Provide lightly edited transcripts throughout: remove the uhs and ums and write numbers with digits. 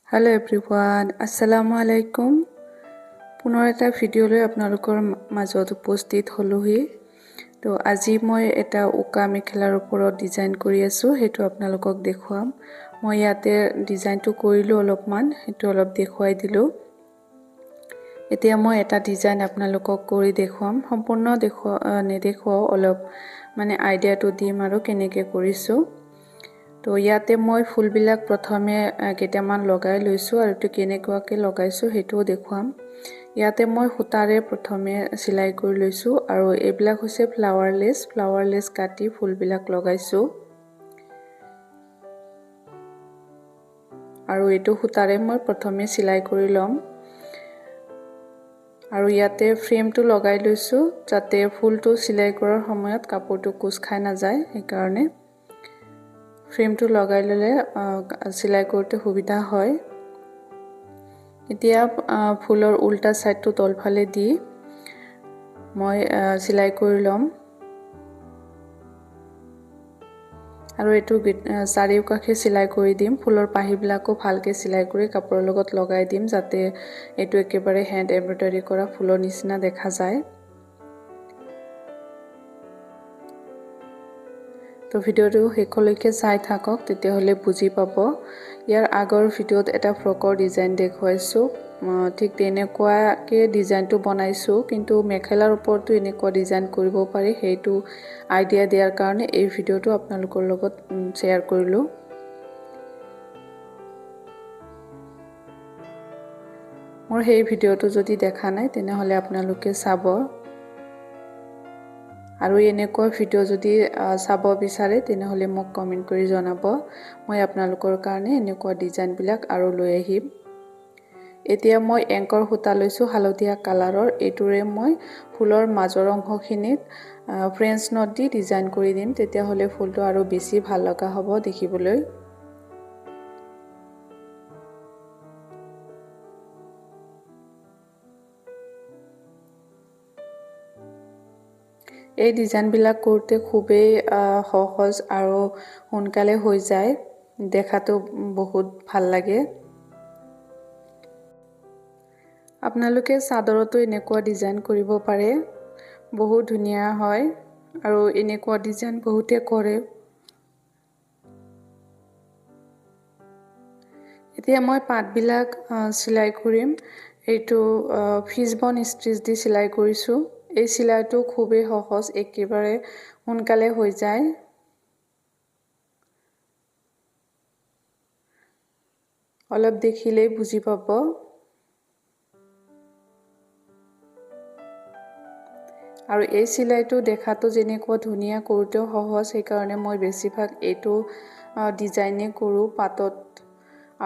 Hello' everyone, আসসালামু আলাইকুম। পুনৰ এটা ভিডিঅ' লৈ আপোনালোকৰ মাজত উপস্থিত হ'লোহি। তো আজি মই এটা উকা মেখেলাৰ ওপৰত ডিজাইন কৰি আছোঁ, সেইটো আপোনালোকক দেখুৱাম। মই ইয়াতে ডিজাইনটো কৰিলোঁ অলপমান, সেইটো অলপ দেখুৱাই দিলোঁ। এতিয়া মই এটা ডিজাইন আপোনালোকক কৰি দেখুৱাম, সম্পূৰ্ণ নেদেখুৱাওঁ, অলপ মানে আইডিয়াটো দিম আৰু কেনেকৈ কৰিছোঁ। তো ইয়াতে মই ফুলবিলাক প্ৰথমে কেইটামান লগাই লৈছোঁ আৰু এইটো কেনেকুৱাকৈ লগাইছোঁ সেইটোও দেখুৱাম। ইয়াতে মই সূতাৰে প্ৰথমে চিলাই কৰি লৈছোঁ আৰু এইবিলাক হৈছে ফ্লাৱাৰ লেছ, ফ্লাৱাৰ লেছ কাটি ফুলবিলাক লগাইছোঁ আৰু এইটো সূতাৰে মই প্ৰথমে চিলাই কৰি ল'ম। আৰু ইয়াতে ফ্ৰেমটো লগাই লৈছোঁ যাতে ফুলটো চিলাই কৰাৰ সময়ত কাপোৰটো কোচ খাই নাযায়, সেইকাৰণে ফ্ৰেমটো লগাই ল'লে চিলাই কৰোঁতে সুবিধা হয়। এতিয়া ফুলৰ উল্টা ছাইডটো তলফালে দি মই চিলাই কৰি ল'ম আৰু এইটো চাৰিওকাষে চিলাই কৰি দিম। ফুলৰ পাহিবিলাকো ভালকৈ চিলাই কৰি কাপোৰৰ লগত লগাই দিম যাতে এইটো একেবাৰে হেণ্ড এমব্ৰইডাৰী কৰা ফুলৰ নিচিনা দেখা যায়। তো ভিডিঅ'টো শেষলৈকে চাই থাকক, তেতিয়াহ'লে বুজি পাব। ইয়াৰ আগৰ ভিডিঅ'ত এটা ফ্ৰকৰ ডিজাইন দেখুৱাইছোঁ, ঠিক তেনেকুৱাকৈ ডিজাইনটো বনাইছোঁ, কিন্তু মেখেলাৰ ওপৰতো এনেকুৱা ডিজাইন কৰিব পাৰি, সেইটো আইডিয়া দিয়াৰ কাৰণে এই ভিডিঅ'টো আপোনালোকৰ লগত শ্বেয়াৰ কৰিলোঁ। মোৰ সেই ভিডিঅ'টো যদি দেখা নাই তেনেহ'লে আপোনালোকে চাব আৰু এনেকুৱা ভিডিঅ' যদি চাব বিচাৰে তেনেহ'লে মোক কমেণ্ট কৰি জনাব, মই আপোনালোকৰ কাৰণে এনেকুৱা ডিজাইনবিলাক আৰু লৈ আহিম। এতিয়া মই এংকৰ সূতা লৈছোঁ হালধীয়া কালাৰৰ, এইটোৰে মই ফুলৰ মাজৰ অংশখিনিত ফ্ৰেঞ্চ not the design কৰি দিম, তেতিয়াহ'লে ফুলটো আৰু বেছি ভাল লগা হ'ব দেখিবলৈ। এই ডিজাইনবিলাক কৰোঁতে খুবেই সহজ আৰু সোনকালে হৈ যায়, দেখাটো বহুত ভাল লাগে। আপোনালোকে চাদৰতো এনেকুৱা ডিজাইন কৰিব পাৰে, বহুত ধুনীয়া হয় আৰু এনেকুৱা ডিজাইন বহুতে কৰে। এতিয়া মই পাতবিলাক চিলাই কৰিম। এইটো ফিছবন ষ্টিচ দি চিলাই কৰিছোঁ। এই চিলাইটো খুবেই সহজ, একেবাৰে সোনকালে হৈ যায়। অলপ দেখিলেই বুজি পাব। আৰু এই চিলাইটো দেখাটো যেনেকুৱা ধুনীয়া, কৰোঁতেও সহজ, সেইকাৰণে মই বেছিভাগ এইটো ডিজাইনে কৰোঁ পাতত।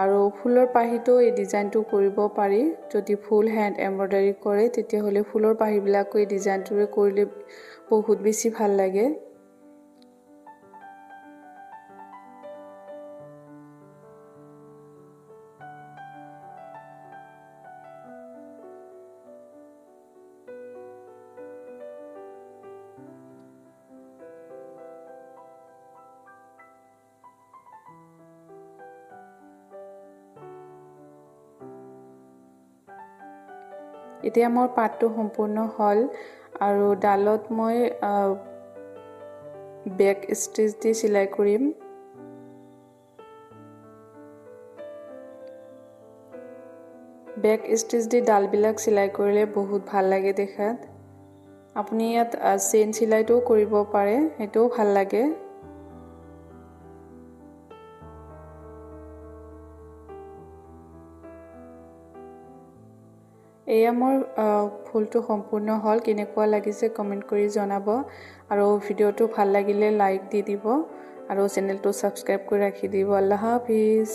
আৰু ফুলৰ পাহিটো এই ডিজাইনটো কৰিব পাৰি, যদি ফুল হেণ্ড এমব্ৰইডাৰী কৰে তেতিয়াহ'লে ফুলৰ পাহিবিলাকো এই ডিজাইনটোৰে কৰিলে বহুত বেছি ভাল লাগে। এতিয়া মোৰ পাতটো সম্পূৰ্ণ হ'ল আৰু ডালত মই বেক ষ্টিচ দি চিলাই কৰিম। বেক ষ্টিচ দি ডালবিলাক চিলাই কৰিলে বহুত ভাল লাগে দেখাত। আপুনি ইয়াত চেইন চিলাইটোও কৰিব পাৰে, সেইটোও ভাল লাগে। এয়া মোৰ ফুলটো সম্পূৰ্ণ হ'ল। কেনেকুৱা লাগিছে কমেণ্ট কৰি জনাব আৰু ভিডিঅ'টো ভাল লাগিলে লাইক দি দিব আৰু চেনেলটো ছাবস্ক্ৰাইব কৰি ৰাখি দিব। আল্লাহ হাফিজ।